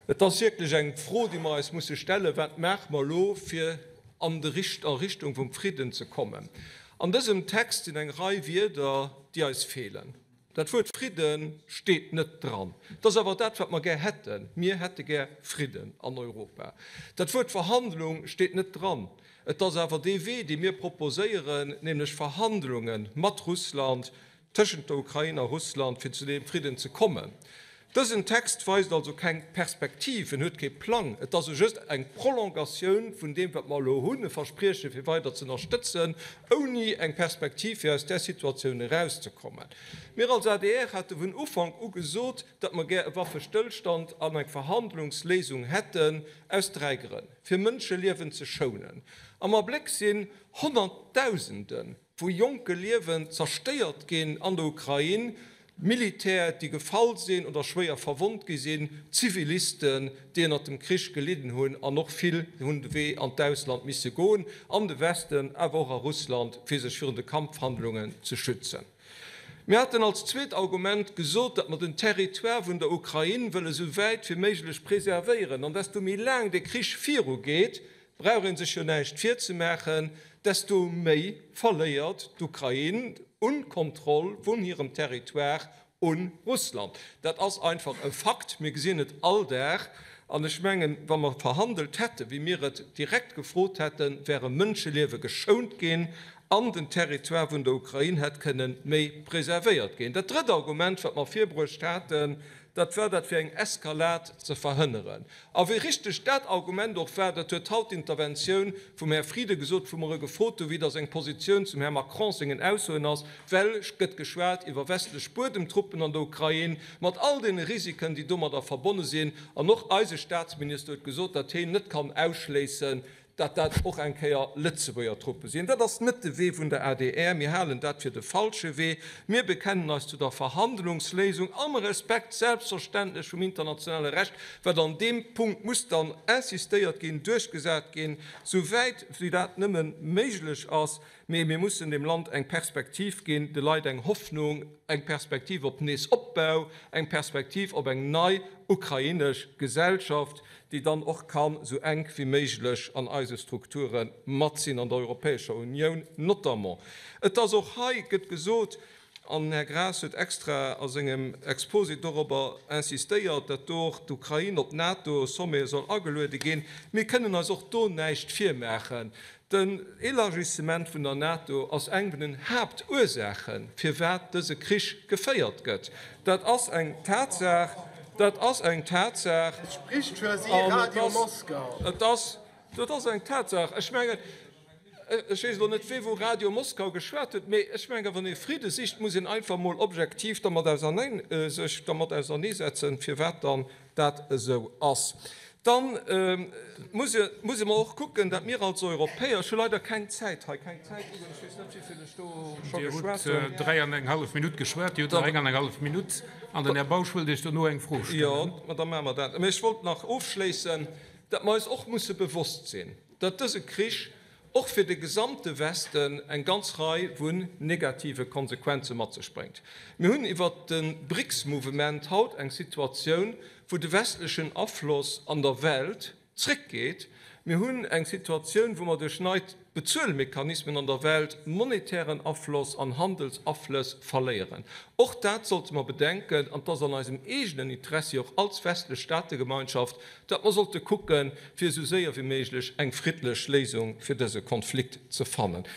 Et ass wierklech eng Fro, déi mer eis musse stellen, Wat maache mer elo, fir an de a Richtung vum Fridden ze kommen? An dësem Text sinn eng Rei Wierder, déi eis feelen. Dat Wuert Fridde steet net dran. Et ass awer dat, wat mer gär hätten. Mir hätte gär Fridden an Europa. Dat Wuert Verhandlung steet net dran. Et ass awer dee Wee, dee mir proposéieren, nämlech Verhandlunge mat Russland, tëschent der Ukrain a Russland, fir zu deem Fridden ze kommen. Dësen Text weist also keng Perspektiv, en huet kee Plang, et ass just eng Prolongatioun vun deem, wat mer elo hunn, e Versprieche fir weider ze ënnerstëtzen, ouni eng Perspektiv, fir aus där Situatioun erauszekommen. Mir als adr hate vun Ufank u gesot, datt mer gär e Waffestëllstand an eng Verhandlungsléisung hätten, aus dräi Grënn, fir Mënscheliewen ze schounen. Am Abléck sinn Honnertdausende wou jonke Liewen zerstéiert ginn an der Ukrain, Militär, déi gefall sinn oder schwéier verwonnt gi sinn, Zivilisten, déi ënnert dem Krich gelidden hunn, an och vill hunn de Wee an d'Ausland misse goen, an de Westen, awer och a Russland, fir sech virun de Kampfhandlungen ze schützen. Mir haten als zweet Argument gesot, datt mer den Territoire vun der Ukrain wëlle sou wäit wéi méiglech preservéieren, an desto méi laang de Krich virugeet, Brauch een sech jo näischt virzemaachen, desto méi verléiert d'Ukrain un Kontroll vun hirem Territoire un Russland. Dat ass einfach e Fakt, mir gesinn et all Dag. An ech mengen, wa mer verhandelt hätten, wéi mir et direkt gefrot hätten, wäre Mënscheliewe geschount ginn an den Territoire vun der Ukrain hätt kënne méi preservéiert ginn. Dat drëtt Argument, wat mer virbruecht haten, dat war dat, fir eng Eskalad ze verhënneren. A wéi richteg dat Argument och war, dat huet haut d'Interventioun vum Här Frieden gesot, wou mer e gefrot hu wéi da seng Positioun zum Här Macron sengen Aussoen ass, well gëtt geschwat iwwer westlech Buedemtruppen an der Ukrain, mat all deene Risiken, déi domadder verbonne sinn. An och eise Statsminister huet gesot, datt heen net kann ausschléissen, datt dat och eng Kéier Lëtzebuerger Truppe sinn. Dat ass net de Wee vun der adr. Mir halen dat fir de falsche Wee. Mir bekennen eis zu der Verhandlungsléisung, am Respekt selbstverständlech vum internationale Recht, wat an deem Punkt muss dann insistéiert ginn, duerchgesat ginn, souwäit wéi dat nëmme méiglech ass. Mee mir mussen dem Land eng Perspektiv ginn, de Leit eng Hoffnung, eng Perspektiv op Neesopbau, eng Perspektiv op eng nei ukrainesch Gesellschaft, déi dann och kann esou enk wéi méiglech an eise Strukture mat sinn, an der Europäescher Unioun notamment. Et ass och hei gëtt gesot, an den Här Graas huet extra a sengem Exposé dorobber insistéiert, datt do och d'Ukrain op d'NATO-Sommete soll ageluede ginn. Mir kënnen eis och do näischt virmaachen. Den Elargissement vun der NATO ass eng vun den Haaptursaachen, firwat dëse Krich geféiert gëtt. Dat ass eng Tatsaach. Dat ass eng Tatsaach. An et ass, dat ass eng Tatsaach. Ech mengen, ech weess elo net, wee vu Radio Moskau geschwat huet, mee ech mengen, wann ee Fridde sicht, muss een einfach emol objektiv dermat auserneen, sech dermat auserneesetzen, firwat dann dat esou ass. Dann musse mer och kucken, dat mir als Europäer, ech hu leider keng Zäit hei, keng Zäit, ech weess net, wéi vill ech do scho geschwat hunn. Dir hutt dräi an eng hallef Minutt geschwat, Dir hutt nach eng an eng hallef Minutt an den Här Bausch wëllt Iech dono eng Fro stellen. Jo, ma da maache mer dat. Mä ech wollt nach ofschléissen, dat mer eis och musse bewosst sinn, dat dëse Krich och fir de gesamte Westen eng ganz Rei vun negative Konsequenze mat sech bréngt. Mir hunn iwwert de BRICS-Mouvement haut eng Situatioun, wou de westlechen Afloss an der Welt zréckgeet. Mir hunn eng Situatioun, wou mer duerch nei Bezuelmechanismen an der Welt monetären Afloss an Handelsaflëss verléieren. Och dat sollte mer bedenken, an et ass an eisem eegenen Interessi, och als westlech Staategemeinschaft, datt mer sollte kucken, fir esou séier wéi méiglech eng friddlech Léisung fir dëse Konflikt ze fannen.